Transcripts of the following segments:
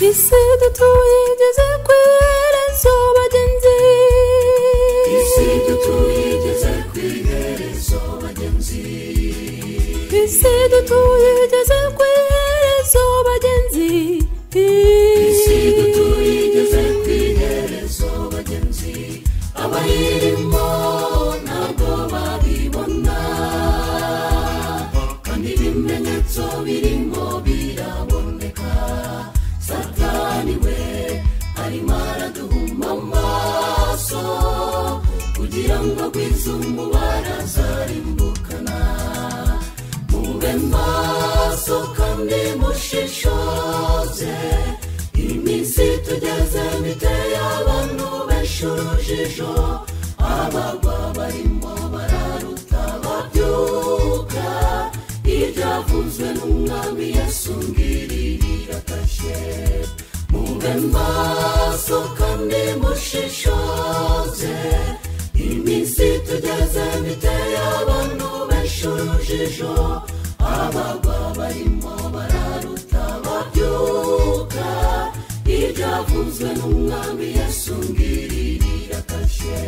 Isi dutuye igeze ku iherezo bagenzi. Isi dutuye igeze ku iherezo bagenzi. Isi dutuye igeze ku iherezo bagenzi. Isi dutuye igeze ku iherezo bagenzi. Abayirimo ntabwo babibona, kandi ibimenyetso birimo biraboneka. Satani we arimo araduhuma amaso kugira ngo agwize umubare azarimbukana. Mube maso kandi mushishoze, iminsi tugeze iteye abantu benshi urujijo. Abagwa barimo bararuta babyuka, iryavuzwe n'umwami Yesu ngiri riratashye. Mube maso kandi mushishoze, iminsi tugeze iteye abantu benshi urujijo. Abagwa barimo bararuta babyuka, iryavuzwe n'umwami Yesu ngiri riratashye.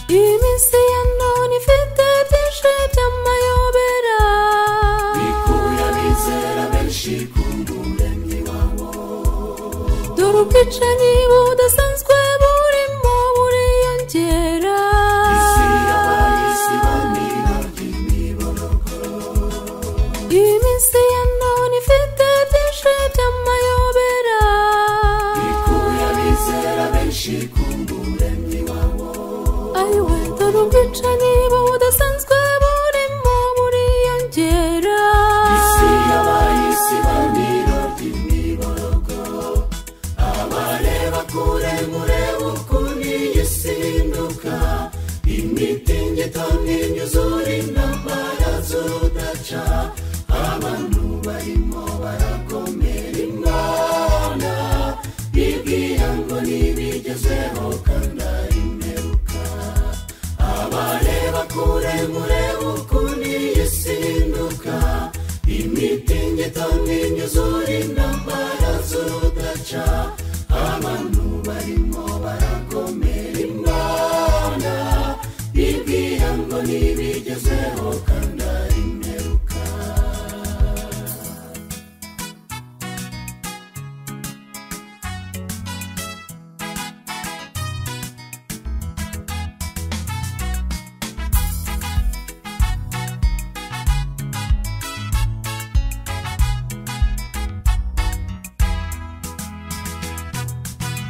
Iminsi ya none ifite byinshi by'amayobera, bikuye abizera benshi ku Muremyi wabo. Dore ubwicanyi budasanzwe burimo buriyongera. Isi yabaye isibaniro ry'imiborogo. Iminsi ya none ifite byinshi by'amayobera, bikuye abizera benshi ku Muremyi wabo. Ayiwe, dore ubwicanyi budasanzwe burimo buriyongera. Isi yabaye isibaniro ry'imiborogo. Abareba kure murebe ukuntu iyi si ihinduka, imitingito n'imyuzure, intambara z'urudaca. Abantu barimo baragomera Imana, bibwira ngo ntibigezweho kandi ari imperuka. Abareba kure murebe ukuntu iyi si ihinduka, imitingito n'imyuzure, intambara z'urudaca. Abantu barimo baragomera Imana, bibwira ngo ntibigezweho kandi ari imperuka.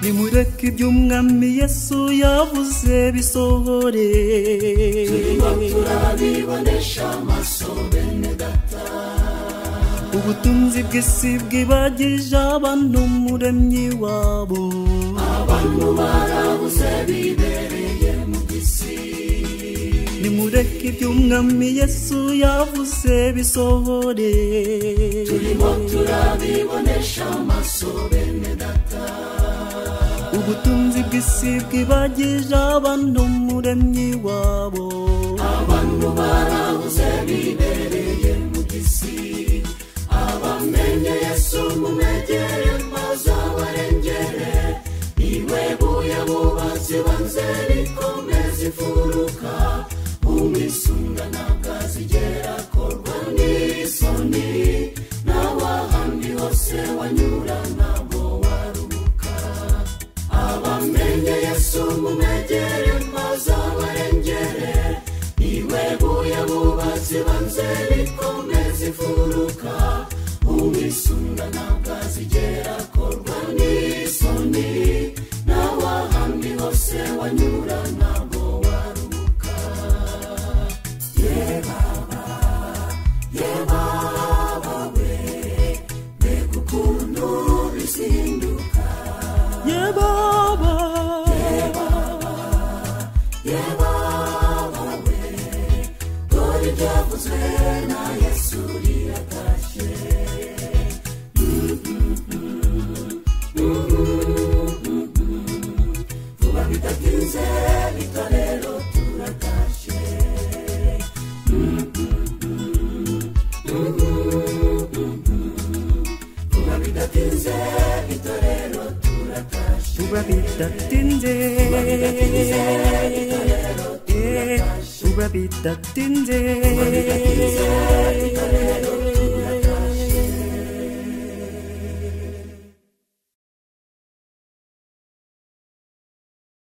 Nimureke iby'umwami Yesu yavuze bisohore. Turimo turabibonesha amaso bene data. Ubutunzi bw'isi bwibagije abantu Umuremyi wabo. Abantu barabuze bibereye mu by'isi. Nimureke iby'umwami Yesu yavuze bisohore. Turimo turabibonesha amaso bene data. Ubutunzi bw'isi bwibagije abantu Umuremyi wabo. Abantu barabuze bibereye mu by'isi. Abamenye Yesu mumwegere maze abarengere. Niwe buye bubatsi banze rikomeza imfuruka, umwisunga ntabwo azigera akorwa n'isoni. Nawe ahandi hose wanyura ntabwo waruhuka. Abamenye Yesu mumwegere maze abarengere. Niwe buye bubatsi banze rikomeza imfuruka, umwisunga ntabwo azigera akorwa n'isoni. Nawe ahandi hose wanyura ntabwo waruhuka. Ye baba, ye baba we, mbega ukuntu bizinduka. Ye baba, ye baba, ye baba we, dore ibyavuzwe na Vuba bidatinze, vuba bidatinze.